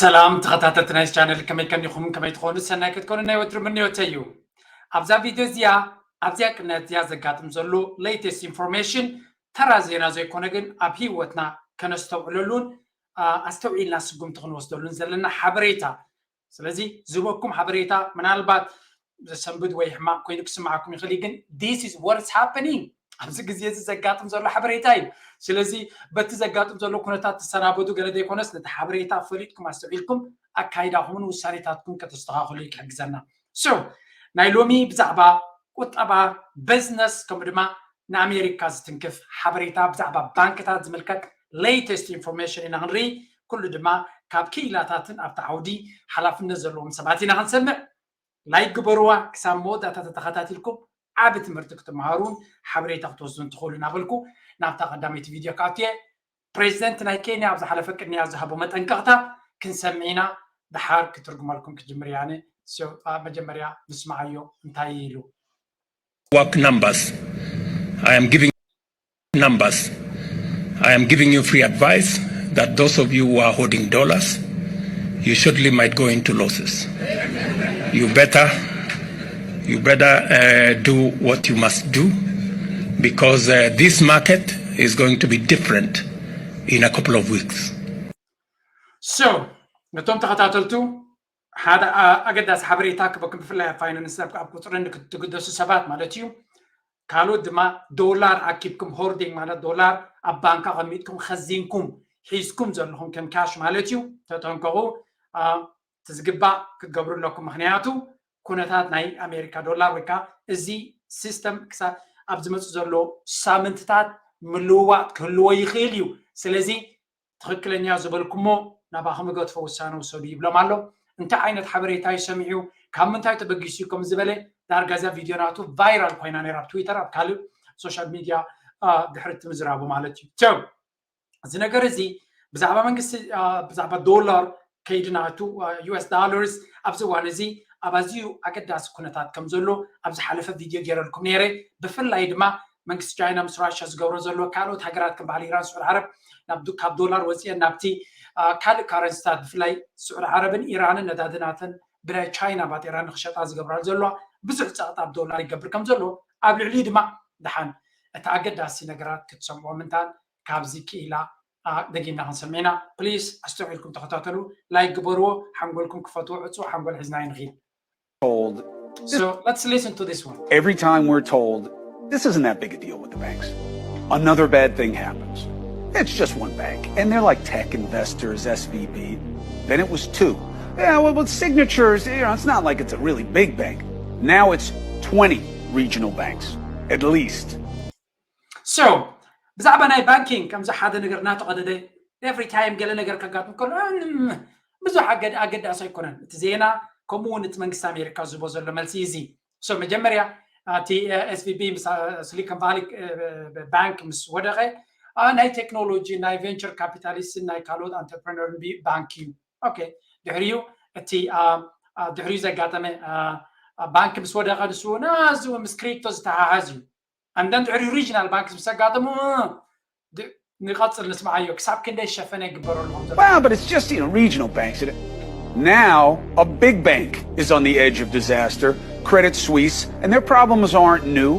ሰላም ተኸታተልቲ ናይ ቻነል፣ ከመይ ከኒኹም? ከመይ ትኾኑ? ሰናይ ክትኮኑ ናይ ወትሩ ምንዮተይ እዩ። ኣብዛ ቪድዮ እዚኣ፣ ኣብዚኣ ቅነት እዚኣ ዘጋጥም ዘሎ latest information፣ ተራ ዜና ዘይኮነ ግን ኣብ ህይወትና ከነስተውዕለሉን፣ አ፣ ኣስተውዒልና ስጉምቲ ክንወስደሉን ዘለና ሓበሬታ። ስለዚ ዝህበኩም ሓበሬታ ምናልባት ዘሰንብድ ወይ ሕማቕ ኮይኑ ክስምዓኩም ይኽእል እዩ፣ ግን this is what is happening። ኣብዚ ግዜ እዚ ዘጋጥም ዘሎ ሓበሬታ እዩ። ስለዚ በቲ ዘጋጥም ዘሎ ኩነታት ትሰናበዱ ገለ ዘይኮነስ፣ ነቲ ሓበሬታ ፈሊጥኩም ኣስተውዒልኩም ኣካይዳኹምን ውሳኔታትኩም ከተስተኻኽሉ እዩ ክሕግዘና። So ናይ ሎሚ ብዛዕባ ቁጠባ፣ ቢዝነስ፣ ከምኡ ድማ ንኣሜሪካ ዝትንክፍ ሓበሬታ፣ ብዛዕባ ባንክታት ዝምልከት latest information ኢና ክንርኢ። ኩሉ ድማ ካብ ክኢላታትን ኣብቲ ዓውዲ ሓላፍነት ዘለዎም ሰባት ኢና ክንሰምዕ። ላይክ ግበርዋ፣ ክሳብ መወዳእታ ተተኸታቲልኩም ዓቢ ትምህርቲ ክትመሃሩን ሓበሬታ ክትወስዱን ትኽእሉ እናበልኩ፣ ናብታ ቀዳመይቲ ቪድዮ ክኣቱ እየ። ፕሬዚደንት ናይ ኬንያ ኣብ ዝሓለፈ ቅድሚያ ዝሃቦ መጠንቀቕታ ክንሰምዕ ኢና። ደሓር ክትርጉመልኩም ክጅምር እየ ኣነ። So፣ ኣብ መጀመርያ ንስምዓዮ እንታይ ኢሉ። Work numbers. I am giving numbers. I am giving you free advice that those of you who are holding dollars, you shortly might go into losses. You better, you better uh, do what you must do, because uh, this market is going to be different in a couple of weeks. So ነቶም ተኸታተልቱ ሓደ ኣ- ኣገዳሲ ሓበሬታ ክበኩም፣ ብፍላይ ኣብ ፋይናንስ ኣብ ኣብ ቁፅሪ ንክትግደሱ ሰባት ማለት እዩ። ካልኦት ድማ ዶላር ኣኪብኩም፣ ሆርዲንግ ማለት ዶላር ኣብ ባንክ ኣቐሚጥኩም፣ ኸዚንኩም፣ ሒዝኩም ዘለኹም ከም ካሽ ማለት እዩ። ተጠንቀቑ። አ፣ እቲ ዝግባእ ክትገብሩ ኣለኩም። ምክንያቱ ኩነታት ናይ ኣሜሪካ ዶላር ወይ ከዓ እዚ ሲስተም ክሳብ ኣብ ዝመፅእ ዘሎ ሳምንትታት ምልውዋጥ ክህልዎ ይኽእል እዩ። ስለዚ ትኽክለኛ ዝበልኩሞ ናባኹም እገድፎ ውሳነ ውሰዱ ይብሎም ኣሎ። እንታይ ዓይነት ሓበሬታ እዩ ሰሚዑ፣ ካብ ምንታይ ተበጊሱ እዩ ከም ዝበለ፣ ዳርጋ እዛ ቪድዮ ናቱ ቫይራል ኮይና ነይራ ኣብ ትዊተር፣ ኣብ ካልእ ሶሻል ሚድያ፣ አ፣ ድሕሪ እቲ ምዝራቡ ማለት እዩ። So እዚ ነገር እዚ ብዛዕባ መንግስቲ፣ አ፣ ብዛዕባ ዶላር ከይዲ ናቱ፣ አ፣ ዩ ኤስ ዳላርስ ኣብዚ እዋን እዚ ኣብ ኣዝዩ ኣገዳሲ ኩነታት ከም ዘሎ ኣብ ዝሓለፈ ቪድዮ ገይረልኩም ነይረ። ብፍላይ ድማ መንግስቲ ቻይና ምስ ራሽያ ዝገብሮ ዘሎ፣ ካልኦት ሃገራት ከም በዓል ኢራን፣ ስዑድ ዓረብ ናብ ዶ- ካብ ዶላር ወፂአን ናብቲ፣ አ፣ ካልእ ካረንስታት፣ ብፍላይ ስዑድ ዓረብን ኢራንን ነዳዲ ናተን ብናይ ቻይና ባጤራ ንክሸጣ ዝገብራሉ ዘሎ ብዙሕ ፀቕጢ ኣብ ዶላር ይገብር ከም ዘሎ፣ ኣብ ልዕሊኡ ድማ ደሓን እቲ ኣገዳሲ ነገራት ክትሰምዖ ምንታን ካብዚ ክኢላ፣ አ፣ ደጊምና ክንሰምዕ ኢና። ፕሊስ ኣስተውዒልኩም ተኸታተሉ፣ ላይክ ግበርዎ፣ ሓንጎልኩም ክፈትዎ፣ ዕፁ ሓንጎል ሒዝና ይንኺድ። Told So let's listen to this one. Every time we're told, "This isn't that big a deal with the banks," another bad thing happens. It's just one bank, and they're like tech investors, S V B. Then it was two. Yeah, well, with Signatures, you know, it's not like it's a really big bank. Now it's twenty regional banks, at least. So ብዛዕባ ናይ ባንኪንግ ከምዚ ሓደ ነገር እናተቐደደ ኤቭሪ ታይም ገለ ነገር ከጋጥም ከሎ፣ እም፣ ብዙሕ ኣገድ- ኣገዳሲ ኣይኮነን እቲ ዜና። ከምኡ እውን እቲ መንግስቲ ኣሜሪካ ዝህቦ ዘሎ መልሲ እዚ። So መጀመርያ እቲ ኤስ ቪ ቢ ምስ ሲሊኮን ቫሊ ባንክ ምስ ወደቐ፣ አ፣ ናይ ቴክኖሎጂ፣ ናይ ቬንቸር ካፒታሊስትን ናይ ካልኦት ኣንተርፕረነርን ቢ- ባንክ እዩ። ኦኬ፣ ድሕሪኡ እቲ፣ አ፣ አ፣ ድሕሪኡ ዘጋጠመ፣ አ፣ አ፣ ባንክ ምስ ወደቐ፣ ንሱ እውን ኣዝዩ ምስ ክሪፕቶ ዝተሓሓዝ እዩ። And then ድሕሪኡ ሪጅናል ባንክ ምስ ኣጋጠሙ፣ እ፣ ድ- ንቐፅል ንስምዓዮ ክሳብ ክንደይ ሸፈነ ይግበረሉ ከም ዘሎ። Well, but it's just, you know, regional banks. It- Now, a big bank is on the edge of disaster, Credit Suisse, and their problems aren't new.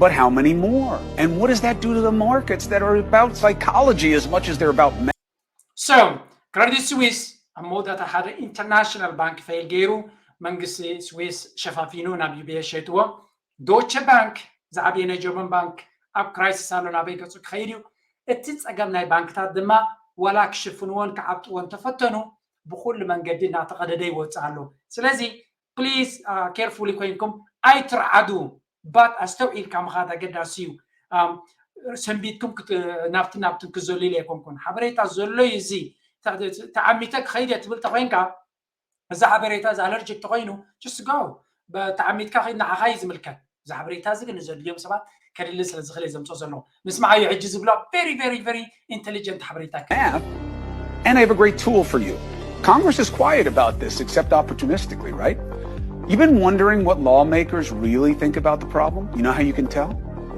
But how many more? And what does that do to the markets that are about psychology as much as they're about math? So ክረዲት ስዊስ ኣብ መወዳእታ ሓደ ኢንተርናሽናል ባንክ ፌል ገይሩ መንግስቲ ስዊስ ሸፋፊኑ ናብ ዩ ቢ ኤስ ሸይጥዎ። ዶቸ ባንክ ዝዓበየ ናይ ጀርመን ባንክ ኣብ ክራይሲስ ኣሎ፣ ናበይ ገፁ ክኸይድ እዩ? እቲ ፀገም ናይ ባንክታት ድማ ዋላ ክሽፍንዎን ክዓብጥዎን ተፈተኑ ብኩሉ መንገዲ እናተቐደደ ይወፅእ ኣሎ። ስለዚ ፕሊዝ ኬርፉሊ ኮይንኩም ኣይትርዓዱ። ባት ኣስተውዒልካ ምኻድ ኣገዳሲ እዩ። ኣም፣ ሰንቢድኩም ክት- ናብትን ናብትን ክዘሉ ኢለ ኣይኮንኩን። ሓበሬታ ዘሎ እዩ እዚ። ተ- ተዓሚተ ክኸይድ እየ ትብል ተኮይንካ፣ እዛ ሓበሬታ እዚ ኣለርጂክ ተኮይኑ just go። ተዓሚትካ ከይድ ንዓኻ እዩ ዝምልከት። እዚ ሓበሬታ እዚ ግን ንዘድልዮም ሰባት ከድሊ ስለ ዝኽእል እየ ዘምፅኦ ዘለኹ። ንስምዓዮ ሕጂ ዝብሎ very very very intelligent ሓበሬታ። Math, and I have a great tool for you. Congress is quiet about this, except opportunistically, right? You've been wondering what lawmakers really think about the problem? You know how you can tell?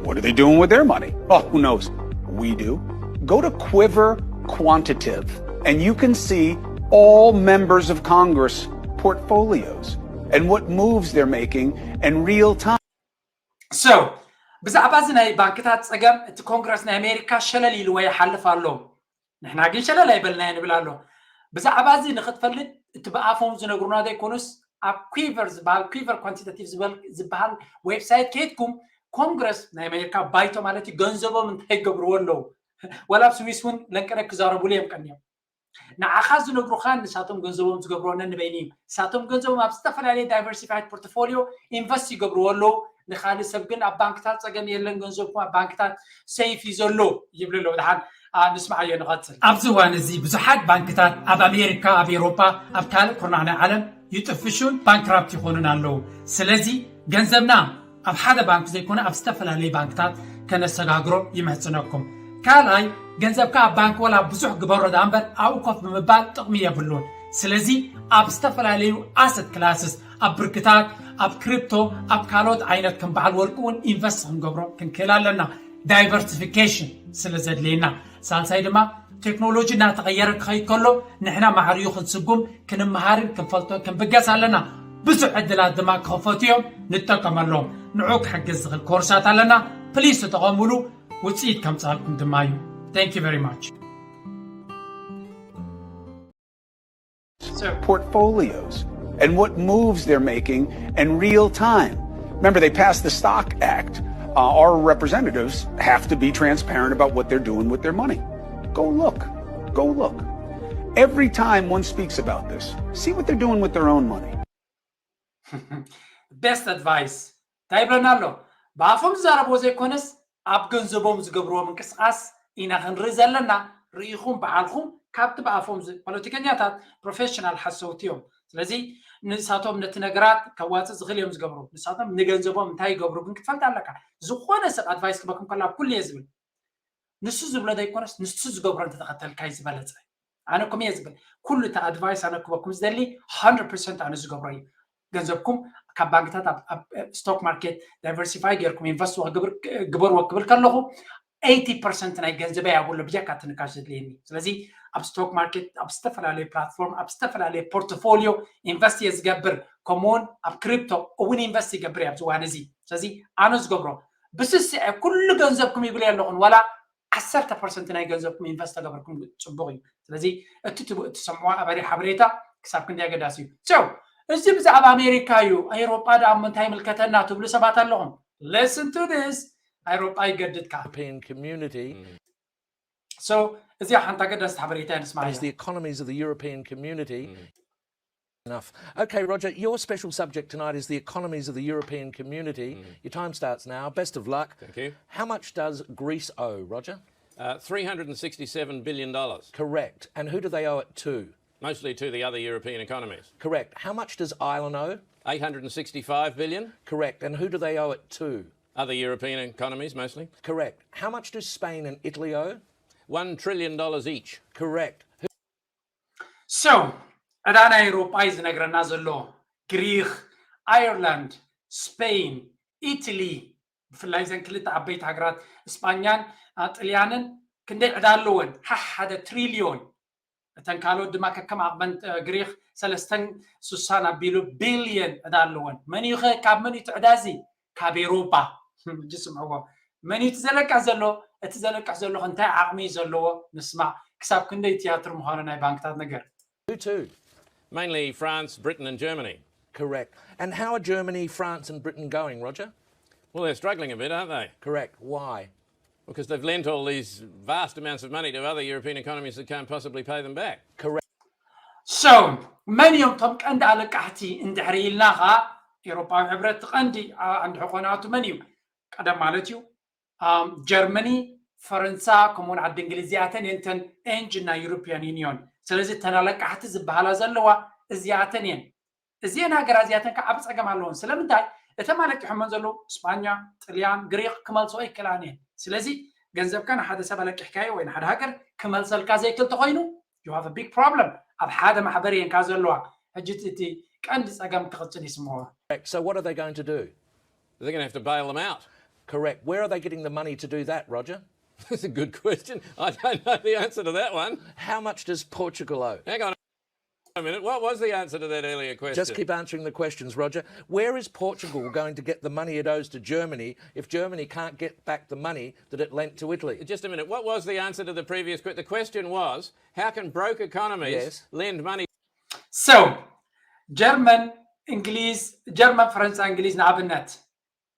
What are they doing with their money? Oh, who knows? We do. Go to Quiver Quantitative, and you can see all members of Congress portfolios and what moves they're making in real time. So ብዛዕባ እዚ ናይ ባንክታት ፀገም እቲ ኮንግረስ ናይ ኣሜሪካ ሸለል ኢልዎ ይሓልፍ ኣሎ። ንሕና ግን ሸለል ኣይበልናዮ ንብል ኣሎ። ብዛዕባ እዚ ንክትፈልጥ እቲ ብኣፎም ዝነግሩና ዘይኮኑስ ኣብ quiver ዝበሃል፣ quiver quantitative ዝበሃል ዌብሳይት ከይድኩም ኮንግረስ ናይ ኣሜሪካ ባይቶ ማለት እዩ ገንዘቦም እንታይ ይገብርዎ ኣለዉ ዋላ ኣብ ስዊስ እውን ለንቀነ ክዛረቡሉ እዮም ቀኒዮም። ንዓኻ ዝነግሩኻ ንሳቶም ገንዘቦም ዝገብርዎ ነንበይኑ እዩ። ንሳቶም ገንዘቦም ኣብ ዝተፈላለየ diversified portfolio invest ይገብርዎ ኣለዉ። ንኻልእ ሰብ ግን ኣብ ባንክታት ፀገም የለን፣ ገንዘብኩም ኣብ ባንክታት safe እዩ ዘሎ ይብሉ ኣለዉ። ድሓን ንስማዓዮ ንቐፅል። ኣብዚ እዋን እዚ ብዙሓት ባንክታት ኣብ ኣሜሪካ፣ ኣብ ኤውሮጳ፣ ኣብ ካልእ ኩርናዕ ናይ ዓለም ይጥፍሹን ባንክራፕት ይኾኑን ኣለዉ። ስለዚ ገንዘብና ኣብ ሓደ ባንክ ዘይኮነ ኣብ ዝተፈላለየ ባንክታት ከነሰጋግሮ ይምሕፅነኩም። ካልኣይ ገንዘብካ ኣብ ባንክ ወላ ብዙሕ ግበሮ ደኣ እምበር ኣብኡ ኮፍ ብምባል ጥቕሚ የብሉን። ስለዚ ኣብ ዝተፈላለዩ asset classes ኣብ ብርክታት ኣብ ክሪፕቶ ኣብ ካልኦት ዓይነት ከም በዓል ወርቂ እውን ኢንቨስት ክንገብሮ ክንክእል ኣለና። ዳይቨርሲፊኬሽን ስለ ዘድልየና። ሳልሳይ ድማ ቴክኖሎጂ እናተቐየረ ክኸይድ ከሎ ንሕና ማዕሪኡ ክንስጉም ክንመሃርን ክንፈልጦ ክንብገስ ኣለና። ብዙሕ ዕድላት ድማ ክኸፈቱ እዮም፣ ንጠቀመሎም። ንዑ ክሕግዝ ዝኽእል ኮርሳት ኣለና። ፕሊስ ተጠቐሙሉ፣ ውፅኢት ከምፅኣልኩም ድማ እዩ። Thank you very much። Portfolios and what moves they're making in real time. Remember, they passed the Stock Act. Uh, our representatives have to be transparent about what they're doing with their money. Go look. Go look. Every time one speaks about this, see what they're doing with their own money. Best advice እንታይ ይብለና ኣሎ? ብኣፎም ዝዛረብዎ ዘይኮነስ ኣብ ገንዘቦም ዝገብርዎ ምንቅስቃስ ኢና ክንርኢ ዘለና። ርኢኹም በዓልኹም ካብቲ ብኣፎም ፖለቲከኛታት ፕሮፌሽናል ሓሰውቲ እዮም። ስለዚ ንሳቶም ነቲ ነገራት ከዋፅእ ዝኽእል እዮም ዝገብሩ። ንሳቶም ንገንዘቦም እንታይ ይገብሩ ግን ክትፈልጥ ኣለካ። ዝኾነ ሰብ ኣድቫይስ ክበኩም ከላ ኩሉ እየ ዝብል ንሱ ዝብሎ ዘይኮነስ ንሱ ዝገብሮ እንተተኸተልካ እዩ ዝበለፀ። ኣነ ኩም እየ ዝብል ኩሉ እቲ ኣድቫይስ ኣነ ክበኩም ዝደሊ one hundred percent ኣነ ዝገብሮ እዩ። ገንዘብኩም ካብ ባንክታት ኣብ ስቶክ ማርኬት ዳይቨርሲፋይ ገይርኩም ኢንቨስት ግበርዎ ክብል ከለኹ eighty percent ናይ ገንዘበይ ኣብሎ ብጀካ ትንካሽ ዘድልየኒ። ስለዚ ኣብ ስቶክ ማርኬት ኣብ ዝተፈላለዩ ፕላትፎርም ኣብ ዝተፈላለዩ ፖርትፎሊዮ ኢንቨስት እየ ዝገብር። ከምኡውን ኣብ ክሪፕቶ እውን ኢንቨስት ይገብር እየ ኣብዚ እዋን እዚ። ስለዚ ኣነ ዝገብሮ ብስስዐ ኩሉ ገንዘብኩም ይብል ኣለኹን ዋላ ዓሰርተ ፐርሰንት ናይ ገንዘብኩም ኢንቨስት ተገበርኩም ፅቡቅ እዩ። ስለዚ እቲ ትሰምዖ ኣበሪ ሓበሬታ ክሳብ ክንደይ ኣገዳሲ እዩ። So እዚ ብዛዕባ ኣሜሪካ እዩ። ኣውሮጳ ደኣ እሞ እንታይ ይምልከተና ትብሉ ሰባት ኣለኹም። Listen to this። ኣውሮጳ ይገድድካ። European community. So እዚኣ ሓንቲ ኣገዳሲት ሓበሬታ እያ ንስማዕ As the economies of the European community. Enough. Okay, Roger, your special subject tonight is the economies of the European community. Your time starts now. Best of luck. Thank you. How much does Greece owe, Roger? Uh, three hundred and sixty-seven billion dollars. Correct. And who do they owe it to? Mostly to the other European economies. Correct. How much does Ireland owe? Eight hundred and sixty-five billion. Correct. And who do they owe it to? Other European economies, mostly. Correct. How much do Spain and Italy owe? One trillion dollars each. Correct. So ዕዳ ናይ ኤውሮጳ እዩ ዝነግረና ዘሎ። ግሪክ፣ ኣየርላንድ፣ ስፔን፣ ኢትሊ፣ ብፍላይ እዘን ክልተ ዓበይቲ ሃገራት እስጳኛን ጥልያንን ክንደይ ዕዳ ኣለወን? ሓሕ ሓደ ትሪልዮን። እተን ካልኦት ድማ ከከም ዓቕመን ግሪክ ሰለስተን ስሳን ኣቢሉ ቢልየን ዕዳ ኣለወን። መን እዩ ካብ መን እዩ እቲ ዕዳ እዚ? ካብ ኤውሮጳ። ሕጂ ስምዕዎ። መን እዩ እቲ ዘለቅሕ ዘሎ? እቲ ዘለቅሕ ዘሎ እንታይ ዓቕሚ እዩ ዘለዎ? ንስማዕ። ክሳብ ክንደይ ትያትር ምዃኑ ናይ ባንክታት ነገር። Who to? Mainly France, Britain, and Germany. Correct. And how are Germany, France, and Britain going, Roger? Well, they're struggling a bit, aren't they? Correct. Why? Because they've lent all these vast amounts of money to other European economies that can't possibly pay them back. Correct. So መን እዮም እቶም ቀንዲ ኣለቃሕቲ እንድሕሪ ኢልና ኸዓ ኤውሮጳዊ ሕብረት እቲ ቀንዲ ኣንድሕር ኮነ ኣቱ መን እዩ ቀደም ማለት እዩ ጀርመኒ ፈረንሳ ከምኡውን ዓዲ እንግሊዝ እዚኣተን እየን እተን ኤንጅን ናይ ዩሮፒያን ዩኒዮን ስለዚ እተን ኣለቃሕቲ ዝበሃላ ዘለዋ እዚኣተን እየን እዚአን ሃገራት እዚኣተን ከዓ ዓብ ፀገም ኣለዎን ስለምንታይ እተም ኣለቂሖመን ዘለዉ እስጳኛ ጥልያን ግሪክ ክመልሶ ኣይክእላን እየን ስለዚ ገንዘብካ ንሓደ ሰብ ኣለቂሕካዮ ወይ ንሓደ ሃገር ክመልሰልካ ዘይክእል ተኮይኑ you have a big problem ኣብ ሓደ ማሕበር እየን ከዓ ዘለዋ ሕጂ እቲ ቀንዲ ፀገም ክቕፅል ይስምዖ So what are they going to do? They're going to have to bail them out. Correct. Where are they getting the money to do that, Roger? That's a good question. I don't know the answer to that one. How much does Portugal owe? Hang on. A minute, what was the answer to that earlier question? Just keep answering the questions, Roger. Where is Portugal going to get the money it owes to Germany if Germany can't get back the money that it lent to Italy? Just a minute. What was the answer to the previous question? The question was, how can broke economies Yes. lend money? So ጀርመን፣ እንግሊዝ፣ ጀርመን፣ ፈረንሳ፣ እንግሊዝ ንኣብነት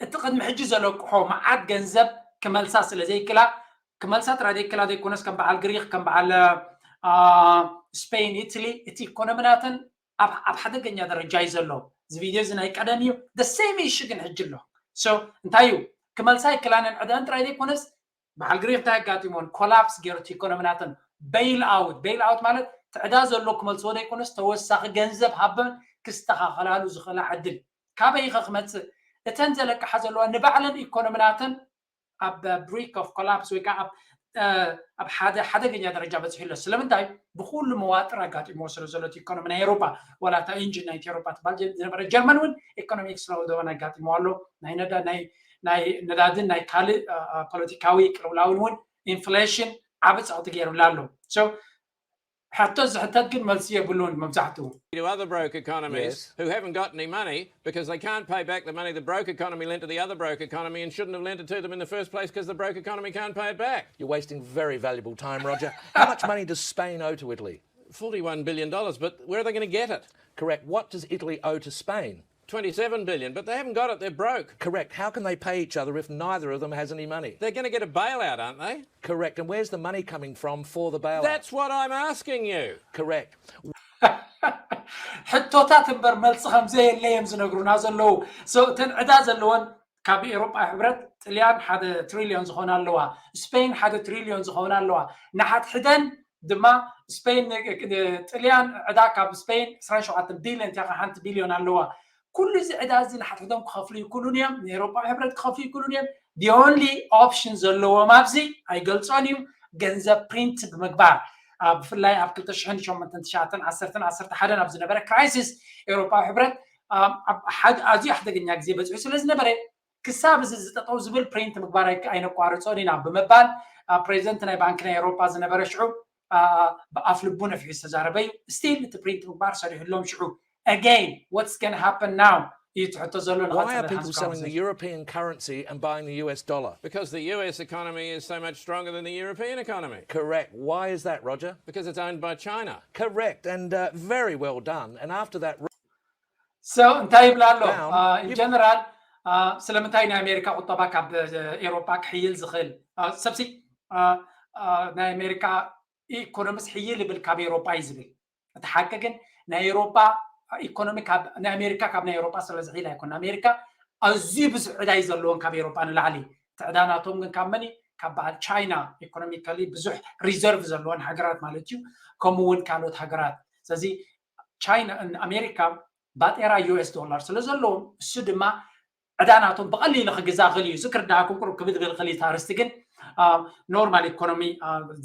እቲ ቅድሚ ሕጂ ዘለቅሖ መዓት ገንዘብ ክመልሳ ስለ ዘይክላ፣ ክመልሳ ጥራይ ዘይክላ ዘይኮነስ ከም በዓል ግሪክ፣ ከም በዓል ስፔን፣ ኢትሊ፣ እቲ ኢኮኖሚናተን ኣብ ሓደገኛ ደረጃ እዩ ዘሎ። እዚ ቪድዮ እዚ ናይ ቀደም እዩ። The same issue ግን ሕጂ ኣሎ። So እንታይ እዩ ክመልሳ ይክላነን ዕዳን ጥራይ ዘይኮነስ በዓል ግሪክ እንታይ ኣጋጢሞን ኮላፕስ ገይሩ እቲ ኢኮኖሚናተን። ቤይል ኣውት፣ ቤይል ኣውት ማለት ትዕዳ ዘሎ ክመልስዎ ዘይኮነስ ተወሳኺ ገንዘብ ሃበን ክስተኻኸላሉ ዝኽእላ ዕድል ካበይ ኢኸ ክመፅእ? እተን ዘለቅሓ ዘለዋ ንባዕለን ኢኮኖሚናተን ኣብ ብሪክ ኦፍ ኮላፕስ ወይ ከዓ ኣብ ሓደ ሓደገኛ ደረጃ በፂሑ ኣሎ። ስለምንታይ? ብኩሉ መዋጥር ኣጋጢሞ ስለ ዘሎ ኢኮኖሚ ናይ ኤሮፓ፣ ዋላ እታ ኢንጂን ናይ ኤሮፓ ትባል ዝነበረ ጀርመን እውን ኢኮኖሚክ ስሎውዳውን ኣጋጢሞ ኣሎ። ናይ ነዳድን ናይ ካልእ ፖለቲካዊ ቅልውላውን እውን ኢንፍሌሽን ዓብ ፀቕጢ ገይሩላ ኣሎ። ሕቶ ዝሕተት ግን መልሲ የብሉን መብዛሕትኡ። To other broke economies who haven't got any money because they can't pay back the money the broke economy lent to the other broke economy and shouldn't have lent it to them in the first place because the broke economy can't pay it back. You're wasting very valuable time, Roger. How much money does Spain owe to Italy? Forty-one billion dollars, but where are they going to get it? Correct. What does Italy owe to Spain? Twenty-seven billion, but they haven't got it. They're broke. Correct. How can they pay each other if neither of them has any money? They're going to get a bailout, aren't they? Correct. And where's the money coming from for the bailout? That's what I'm asking you. Correct. ሕቶታት እምበር መልሲ ከምዘየለ እዮም ዝነግሩና ዘለዉ። እተን ዕዳ ዘለወን ካብ ኤሮጳ ሕብረት ጥልያን ሓደ ትሪልዮን ዝኾና ኣለዋ፣ ስፔን ሓደ ትሪልዮን ዝኾና ኣለዋ። ንሓድሕደን ድማ ስፔን ጥልያን ዕዳ ካብ ስፔን ዕስራን ሸውዓተን ቢልዮን እያ፣ ሓንቲ ቢልዮን ኣለዋ። ኩሉ እዚ ዕዳ እዚ ንሓድሕዶም ክኸፍሉ ይክእሉን እዮም፣ ንኤሮጳ ሕብረት ክኸፍሉ ይክእሉን እዮም። The only option ዘለዎም ኣብዚ ኣይገልጾን እዩ፣ ገንዘብ ፕሪንት ብምግባር ብፍላይ ኣብ ክልተ ሽሕን ሸሞንተን ትሽዓተን ዓሰርተን ዓሰርተ ሓደን ኣብ ዝነበረ ክራይሲስ ኤሮጳዊ ሕብረት ኣዝዩ ሓደገኛ ግዜ በፂሑ ስለ ዝነበረ ክሳብ እዚ ዝጠጠው ዝብል ፕሪንት ምግባር ኣይነቋርፆን ኢና ብምባል ፕሬዚደንት ናይ ባንኪ ናይ ኤሮጳ ዝነበረ ሽዑ ብኣፍ ልቡ ነፊሑ ዝተዛረበ እዩ። ስቲል እቲ ፕሪንት ምግባር ሰሪሕሎም ሽዑ። Again, what's going to happen now? እዩ ትሕቶ ዘሎ። Why are people selling the European currency and buying the U S dollar? Because the U S economy is so much stronger than the European economy. Correct. Why is that, Roger? Because it's owned by China. Correct. And uh, very well done. And after that, so እንታይ ይብላ ኣሎ? In general ስለምንታይ ናይ ኣሜሪካ ቁጠባ ካብ ኤሮጳ ክሕይል ዝኽእል? ሰብሲ ናይ ኣሜሪካ ኢኮኖሚስ ሕይል ይብል ካብ ኤሮጳ እዩ ዝብል። እቲ ሓቂ ግን ናይ ኤሮጳ ኢኮኖሚ ናይ ኣሜሪካ ካብ ናይ ኤሮጳ ስለ ዝሕይል ኣይኮነ። ኣሜሪካ ኣዝዩ ብዙሕ ዕዳ እዩ ዘለዎን ካብ ኤሮጳ ንላዕሊ። እቲ ዕዳ ናቶም ግን ካብ መን እዩ? ካብ በዓል ቻይና። ኢኮኖሚካሊ ብዙሕ ሪዘርቭ ዘለወን ሃገራት ማለት እዩ፣ ከምኡ እውን ካልኦት ሃገራት። ስለዚ ቻይና ኣሜሪካ ባጤራ ዩ ኤስ ዶላር ስለ ዘለዎም እሱ ድማ ዕዳ ናቶም ብቐሊሉ ክግዛ ክእል እዩ። እዚ ክርዳእኩም ቅሩብ ክብድ ብል ክእል እዩ። ታርስቲ ግን ኖርማል ኢኮኖሚ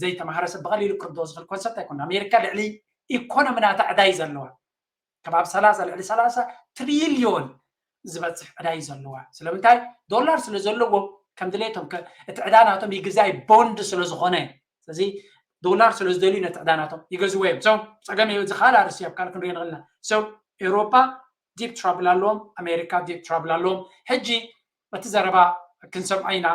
ዘይተማሃረ ሰብ ብቐሊሉ ክርድኦ ዝኽእል ኮንሰፕት ኣይኮነ። ኣሜሪካ ልዕሊ ኢኮኖሚ ናታ ዕዳ እዩ ዘለዋ። ከባቢ ሰላሳ ልዕሊ ሰላሳ ትሪልዮን ዝበፅሕ ዕዳ እዩ ዘለዋ። ስለምንታይ? ዶላር ስለ ዘለዎ ከም ድሌቶም እቲ ዕዳ ናቶም ይግዛይ ቦንድ ስለ ዝኾነ ስለዚ ዶላር ስለ ዝደልዩ ነቲ ዕዳ ናቶም ይገዝዎ እዮም። So ፀገም እዩ። እዚ ካልእ ኣርእስቲ ኣብ ካልእ ክንሪኦ ንኽእል ኢና። So ኤውሮፓ ዲፕ ትራብል ኣለዎም፣ ኣሜሪካ ዲፕ ትራብል ኣለዎም። ሕጂ እቲ ዘረባ ክንሰምዖ ኢና።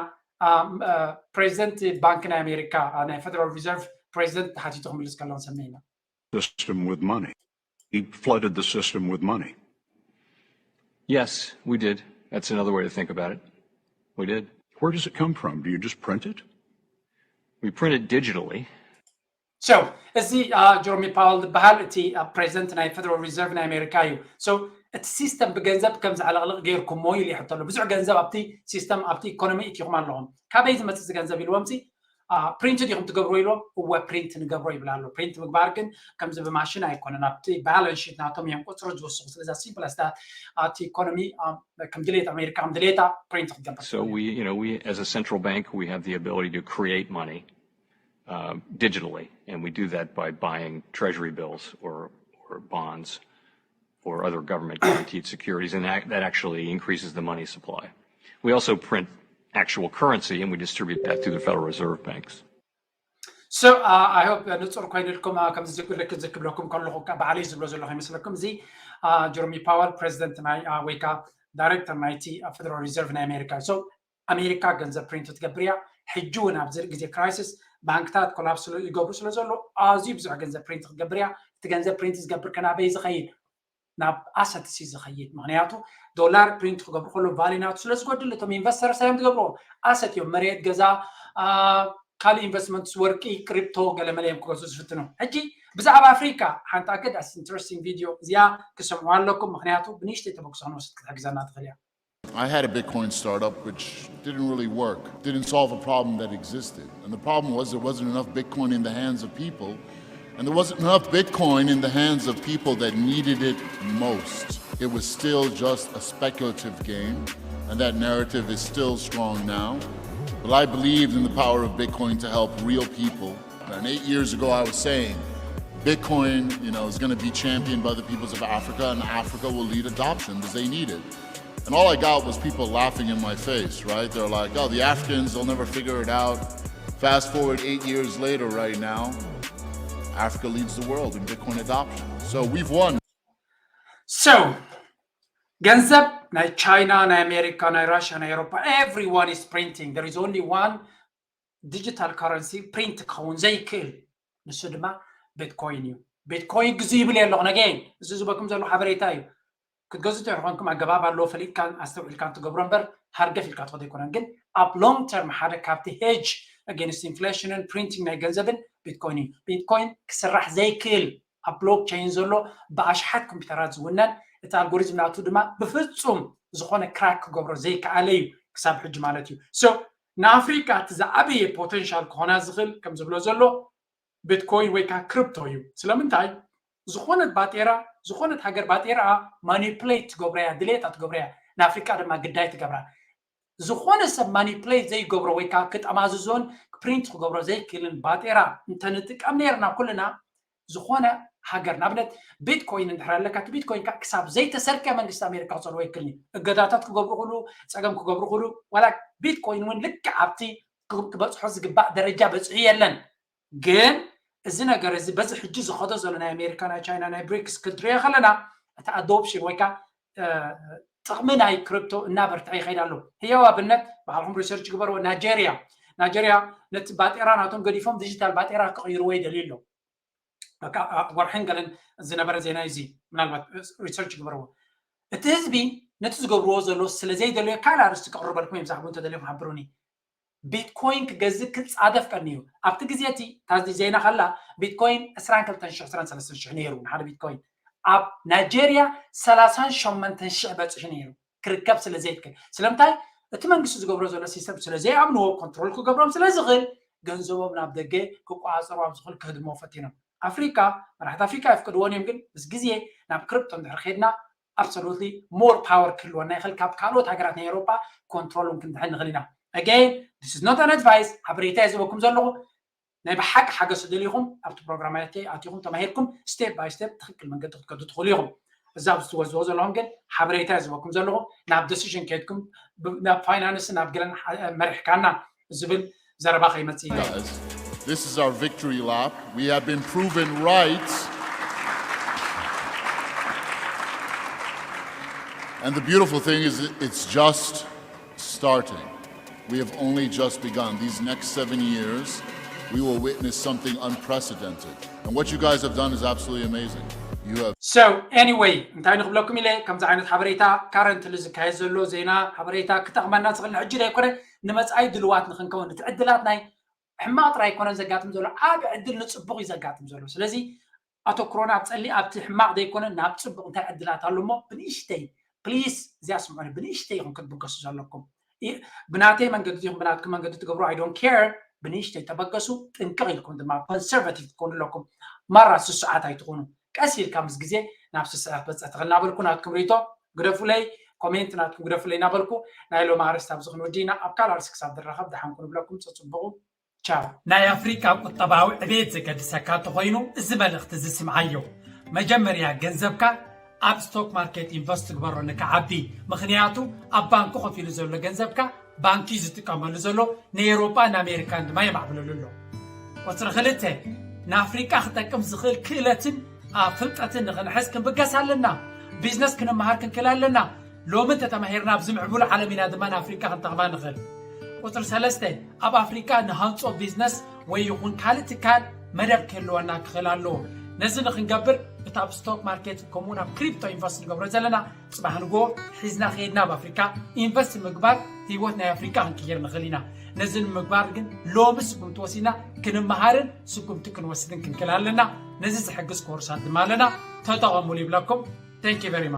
ፕሬዚደንት ባንክ ናይ ኣሜሪካ ናይ ፌደራል ሪዘርቭ ፕሬዚደንት ተሓቲቱ ክምልስ ከለዎ ንሰምዕ ኢና። System with money. He flooded the system with money. Yes, we did. That's another way to think about it. We did. Where does it come from? Do you just print it? We print it digitally. So እዚ ጀሮሚ ፓወል ዝበሃል እቲ ፕሬዚደንት ናይ ፌደራል ሪዘርቭ ናይ ኣሜሪካ እዩ። So እቲ ሲስተም ብገንዘብ ከም ዘዕለቕልቕ ገይርኩሞ ኢሉ ይሕተሎ። ብዙሕ ገንዘብ ኣብቲ ሲስተም ኣብቲ ኢኮኖሚ እቲኹም ኣለኹም። ካበይ ዝመፅእ እዚ ገንዘብ ኢልዎም ሲ ፕሪንት ዲኹም ትገብርዎ ኢልዎም። እወ ፕሪንት ንገብሮ ይብል ኣሎ። ፕሪንት ምግባር ግን ከምዚ ብማሽን ኣይኮነን። ኣብቲ ባላንስ ሺት ናቶም እዮም ቁፅሪ ዝወስኹ። ስለዚ ሲምፕል ኣስታት ኣብቲ ኢኮኖሚ ከም ድሌት ኣሜሪካ ከም ድሌታ ፕሪንት ክትገብር So we, you know, we as a central bank, we have the ability to create money uh, digitally, and we do that by buying treasury bills or, or bonds or other government guaranteed securities, and that, that actually increases the money supply. We also print actual currency, and we distribute that through the Federal Reserve banks. So I hope ንፁር ኮይኑልኩም። ከምዚ ዝክብለኩም ከለኹ ባዕለይ ዝብሎ ዘለኹ ይመስለኩም። እዚ ጀሮሚ ፓወል ፕሬዚደንት ናይ ወይ ከዓ ዳይሬክተር ናይቲ ፌደራል ሪዘርቭ ናይ ኣሜሪካ። So ኣሜሪካ ገንዘብ ፕሪንት ትገብር እያ። ሕጂ እውን ኣብዚ ግዜ ክራይሲስ ባንክታት ኮላፕስ ይገብሩ ስለ ዘሎ ኣዝዩ ብዙሕ ገንዘብ ፕሪንት ክትገብር እያ። እቲ ገንዘብ ፕሪንት ዝገብር ከናበይ ዝኸይድ ናብ ኣሰትስ እዩ ዝኸይድ። ምክንያቱ ዶላር ፕሪንት ክገብሩ ከሎ ቫሊ ናቱ ስለ ዝጎድል እቶም ኢንቨስተርስ እዮም ዝገብርዎ። ኣሰት እዮም፣ መሬት፣ ገዛ፣ ካልእ ኢንቨስትመንትስ፣ ወርቂ፣ ክሪፕቶ ገለመለ እዮም ክገዝኡ ዝፍትኑ። ሕጂ ብዛዕባ ኣፍሪካ ሓንቲ ኣገዳሲ ኢንትረስቲንግ ቪድዮ እዚኣ ክሰምዑ ኣለኩም። ምክንያቱ ብንእሽተይ ተበግሶ ክንወስድ ክትሕግዘና ትኽእል እያ። I had a Bitcoin startup which didn't really work, didn't solve a problem that existed. And the problem was there wasn't enough Bitcoin in the hands of people. And there wasn't enough Bitcoin in the hands of people that needed it most. It was still just a speculative game, and that narrative is still strong now. But I believed in the power of Bitcoin to help real people. And eight years ago, I was saying, Bitcoin, you know, is going to be championed by the peoples of Africa, and Africa will lead adoption because they need it. And all I got was people laughing in my face, right? They're like, oh, the Africans, they'll never figure it out. Fast forward eight years later, right now, Africa leads the world in Bitcoin adoption. So we've won. So ገንዘብ ናይ ቻይና፣ ናይ ኣሜሪካ፣ ናይ ራሽያ፣ ናይ ኤሮፓ፣ everyone is printing. There is only one digital currency ፕሪንት ክኸውን ዘይክእል፣ ንሱ ድማ ቢትኮይን እዩ። ቢትኮይን ግዙ ይብል የለኹ ነገይን። እዚ ዝበኩም ዘሎ ሓበሬታ እዩ። ክትገዙ ተይኮንኩም ኣገባብ ኣለዎ፣ ፈሊጥካን ኣስተውዒልካን ትገብሮ እምበር ሃርገፍ ኢልካ ትኸዶ ኣይኮነን። ግን ኣብ ሎንግ ተርም ሓደ ካብቲ ሄጅ ኣጌንስት ኢንፍሌሽንን ፕሪንቲንግ ናይ ገንዘብን ቢትኮይን እዩ። ቢትኮይን ክስራሕ ዘይክእል ኣብ ብሎክቸይን ዘሎ ብኣሽሓት ኮምፒውተራት ዝውነን፣ እቲ ኣልጎሪዝም ናቱ ድማ ብፍጹም ዝኾነ ክራክ ክገብሮ ዘይከኣለ እዩ ክሳብ ሕጂ ማለት እዩ። So ንኣፍሪካ እቲ ዝዓበየ ፖቴንሻል ክኾና ዝኽእል ከም ዝብሎ ዘሎ ቢትኮይን ወይ ከዓ ክሪፕቶ እዩ። ስለምንታይ? ዝኾነት ባጤራ፣ ዝኾነት ሃገር ባጤራ ማኒፕሌት ትገብረያ፣ ድሌታ ትገብረያ፣ ንኣፍሪካ ድማ ግዳይ ትገብራ። ዝኾነ ሰብ ማኒፕሌት ዘይገብሮ ወይ ከዓ ክጠማዝዞን ፕሪንት ክገብሮ ዘይክእልን ባጤራ እንተንጥቀም ነርና ኩልና፣ ዝኾነ ሃገር ንኣብነት ቢትኮይን እንድሕር ኣለካ፣ እቲ ቢትኮይን ከዓ ክሳብ ዘይተሰርቀ መንግስቲ ኣሜሪካ ክፀልዎ ይክልኒ። እገዳታት ክገብሩ ክሉ፣ ፀገም ክገብሩ ክሉ፣ ዋላ ቢትኮይን እውን ልክዕ ኣብቲ ክበፅሖ ዝግባእ ደረጃ በፅሑ የለን። ግን እዚ ነገር እዚ በዚ ሕጂ ዝኸዶ ዘሎ ናይ ኣሜሪካ፣ ናይ ቻይና፣ ናይ ብሪክስ ክትሪኦ ከለና እቲ ኣዶፕሽን ወይ ከዓ ጥቕሚ ናይ ክሪፕቶ እናበርትዐ ይኸይድ ኣሎ። ህያው ኣብነት ባዕልኹም ሪሰርች ግበርዎ። ናይጀርያ ናይጀርያ ነቲ ባጤራ ናቶም ገዲፎም ዲጂታል ባጤራ ክቕይርዎ ይደልዩ ኣለዉ። በቃ ወርሕን ገለን ዝነበረ ዜና እዚ ምናልባት ሪሰርች ግበርዎ። እቲ ህዝቢ ነቲ ዝገብርዎ ዘሎ ስለ ዘይደልዮ ካልእ ኣርእስቲ ክቕርበልኩም እዮም። ብዛዕባኡ እንተደልዮም ሓብሩኒ። ቢትኮይን ክገዝእ ክጻደፍ ቀንዩ ኣብቲ ግዜ እቲ ታዚ ዜና ከላ ቢትኮይን ዕስራን ክልተን ሽሕ ዕስራን ሰለስተን ሽሕ ነይሩ ንሓደ ቢትኮይን። ኣብ ናይጀርያ ሰላሳን ሸሞንተን ሽሕ በጽሑ ነይሩ ክርከብ ስለ ዘይትክእል። ስለምንታይ? እቲ መንግስቲ ዝገብሮ ዘሎ ሲስተም ስለ ዘይኣምንዎ ኮንትሮል ክገብሮም ስለ ዝኽእል ገንዘቦም ናብ ደገ ክቆጻጸሩ ኣብ ዝኽእል ክህድሞ ፈቲኖም። ኣፍሪካ መራሕቲ ኣፍሪካ ይፍቅድዎን እዮም፣ ግን ምስ ግዜ ናብ ክሪፕቶ እንድሕር ከድና absolutely more power ክህልወና ይኽእል ካብ ካልኦት ሃገራት ናይ ኤውሮጳ ኮንትሮል እውን ክንድሕን ንኽእል ኢና። Again, this is not an advice፣ ሓበሬታ እየ ዝህበኩም ዘለኹ። ናይ ብሓቂ ሓገዝ ትደልዩ ኢኹም ኣብቲ ፕሮግራማተይ ኣቲኹም ተማሂርኩም step by step ትኽክል መንገዲ ክትከዱ ትኽእሉ ኢኹም። እዛ ኣብዚ ትወዝዎ ዘለኹም ግን ሓበሬታ እየ ዝህበኩም ዘለኹ። ናብ decision ከይድኩም ናብ ፋይናንስ ናብ ገለን መሪሕካና ዝብል ዘረባ ከይመጽእ እዩ። This is our victory lap. We have been proven right. And the beautiful thing is, it's just starting. We have only just begun. These next seven years, we will witness something unprecedented. And what you guys have done is absolutely amazing. You have So anyway እንታይ ንክብለኩም ኢለ ከምዚ ዓይነት ሓበሬታ ካረንትሊ ዝካየድ ዘሎ ዜና ሓበሬታ ክጠቕመና ዝኽእል ንሕጂ ዘይኮነ ንመፃኢ ድልዋት ንክንከውን እቲ ዕድላት ናይ ሕማቕ ጥራይ ኣይኮነን ዘጋጥም ዘሎ፣ ዓቢ ዕድል ንጽቡቕ እዩ ዘጋጥም ዘሎ። ስለዚ ኣተኩሮና ኣብ ጸሊ ኣብቲ ሕማቕ ዘይኮነ ናብ ጽቡቕ እንታይ ዕድላት ኣሎ እሞ ብንእሽተይ ፕሊስ እዚኣ ስምዑኒ ብንእሽተይ ኢኹም ክትብገሱ ዘለኩም። ብናተይ መንገዲ ዲኹም ብናትኩም መንገዲ ትገብሩ I don't care። ብንእሽተይ ተበገሱ፣ ጥንቅቕ ኢልኩም ድማ ኮንሰርቫቲቭ ትኮኑ ኣለኩም። ማራ ስሱዓት ኣይትኹኑ። ቀስ ኢልካ ምስ ግዜ ናብ ስስዐ ክትበጽሕ ትኽእል እናበልኩ ናትኩም ሪቶ ግደፉለይ፣ ኮሜንት ናትኩም ግደፉለይ እናበልኩ ናይ ሎም ኣርስቲ ኣብዚ ክንወዲ ኢና። ኣብ ካልእ ኣርስቲ ክሳብ ዝራኸብ ደሓን ኩኑ ብለኩም። ጽጽብቑ። ቻው። ናይ ኣፍሪቃ ቁጠባዊ ዕቤት ዘገድሰካ እንተኾይኑ እዚ መልእኽቲ እዚ ስምዓዮ። መጀመርያ ገንዘብካ ኣብ ስቶክ ማርኬት ኢንቨስት ግበሮ ንክዓቢ። ምኽንያቱ ኣብ ባንኪ ኮፍ ኢሉ ዘሎ ገንዘብካ ባንኪ እዩ ዝጥቀመሉ ዘሎ፣ ንኤውሮጳን ኣሜሪካን ድማ የማዕብለሉ ኣሎ። ቁፅሪ ክልተ፣ ንኣፍሪቃ ክጠቅም ዝኽእል ክእለትን ኣብ ፍልጠትን ንኽንሕዝ ክንብገስ ኣለና። ቢዝነስ ክንመሃር ክንክእል ኣለና። ሎሚ እንተተማሂርና ኣብዚ ምዕቡል ዓለም ኢና ድማ ንኣፍሪቃ ክንጠቕማ ንኽእል። ቁፅሪ ሰለስተ፣ ኣብ ኣፍሪቃ ንሃንፆ ቢዝነስ ወይ ይኹን ካልእ ትካል መደብ ክህልወና ክኽእል ኣለዎ። ነዚ ንክንገብር እቲ ኣብ ስቶክ ማርኬት ከምኡውን ኣብ ክሪፕቶ ኢንቨስት ንገብሮ ዘለና ፅባሕ ንጎ ሒዝና ከይድና ኣብ ኣፍሪካ ኢንቨስት ምግባር ህይወት ናይ ኣፍሪካ ክንቅይር ንኽእል ኢና። ነዚ ንምግባር ግን ሎሚ ስጉምቲ ወሲና ክንመሃርን ስጉምቲ ክንወስድን ክንክእል ኣለና። ነዚ ዝሕግዝ ኮርሳት ድማ ኣለና። ተጠቐሙሉ ይብለኩም። Thank you very much.